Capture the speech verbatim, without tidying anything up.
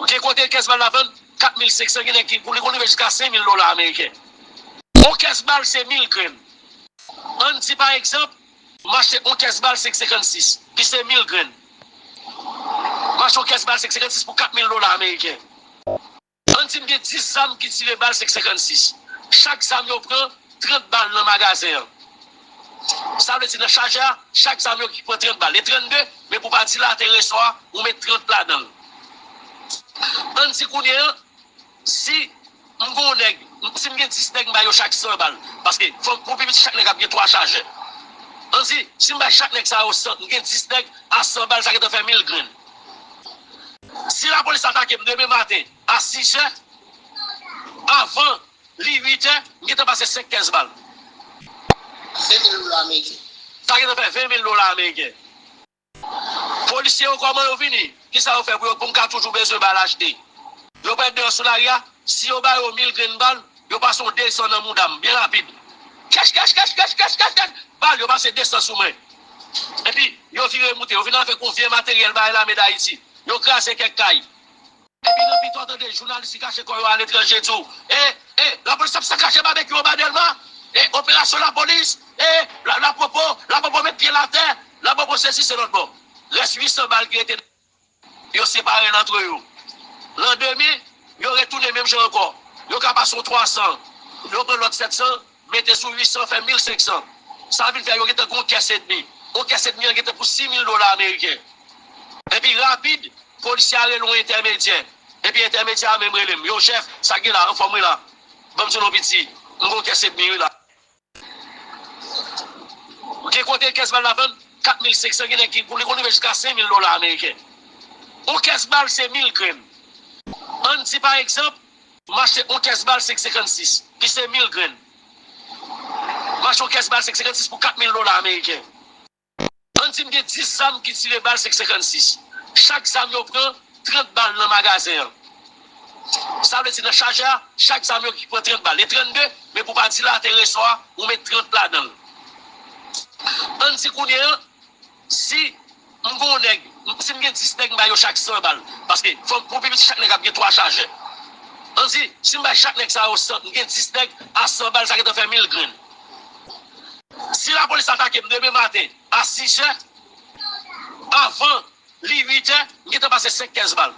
Gen kote kès bal la vann kat mil senk san, gen nèg ki pou li konn rive jiska senk mil dola ameriken. Yon kès bal se mil grenn. Ann di pa egzanp, m achte yon kès bal senk senkannsis, ki se mil grenn. M achte yon kès bal senk senkannsis pou kat mil dola ameriken. Ann di m gen dis zam ki tire bal senk senkannsis. Chak zam yo pran trant bal nan magazen an. Sa vle di nan chajè a, chak zam yo ki pran trant bal. E trannde, men pou pa dilate resò a, ou met trant ladan l. Ann di kounye a, si m gon nèg, si m gen dis nèg, m ba yo chak san bal. Paske fò pou pi piti chak nèg ap gen twa chajè. Ann di, si m bay chak nèg sa yo san, m gen dis nèg a san bal, sa gentan fè mil grenn. Si lapolis atake m demen maten a sizè, avan li uitè, m gentan pase senk kès bal. Ven mil dola ameriken. Sa gentan fè ven mil dola ameriken. Polisye yo, kòman yo vini? Kisa yo fè pou yo, pou m ka toujou bezwen bal achte? Yo pral deyò sou lari a, si yo ba yo mil grenn bal, yo pase yon desan nan mouda m, byen rapid. Kèch, kèch, kèch, kèch, kèch, kèch, kèch, bal, yo pase desan sou mwen. Epi, yo vire moute, yo vin avèk yon vye materyèl bay Lame Dayiti. Yo kraze kèk kay. Epi nan pito, w tande jounalis ki kache kò yo aletranje di w, e, e, lapolis ap sakaje babekyou anba Dèlma, e, operasyon lapolis, e, la, lapopo, lapopo met pye l atè, lapopo sezi se lòt bò. Rès uit san bal ki rete, yo separe l antre yo. Landemen, yo retounen menm jan ankò. Yo ka pase yon twa san, yo pran lòt sèt san, mete sou uit san, fè mil senk san. Sa vin fè yo gentan gen yon kès edmi. Yon kès edmi an gentan pou sis mil dola ameriken. Epi rapid, polisye a rele yon entèmedyè. Epi entèmedyè a menm rele m. Yo, chèf, sa k gen la, anfòm wi la. Ban m di w non piti, m gon kès edmi wi la. Gen kote kès bal la vann kat mil senk san, gen nèg ki pou li konn rive jiska senk mil dola ameriken. Yon kès bal se mil grenn. Ann di pa egzanp, m achte yon kès bal senk senkannsis, ki se mil grenn. M achte yon kès bal senk senkannsis pou kat mil dola ameriken. Ann di m gen dis zam ki tire bal senk senkannsis. Chak zam yo pran trant bal nan magazen an. Sa vle di nan chajè a, chak zam yo ki pran trant bal. E trannde, men pou pa dilate resò a, ou met trant ladan l. Ann di kounye a, si m gon nèg, si m gen dis nèg, m ba yo chak san bal. Paske fò pou pi piti chak nèg ap gen twa chajè. Ann di, si m bay chak nèg sa yo san, m gen dis nèg a san bal, sa gentan fè mil grenn. Si lapolis atake m demen maten a sizè, avan li uitè, m gentan pase senk kès bal.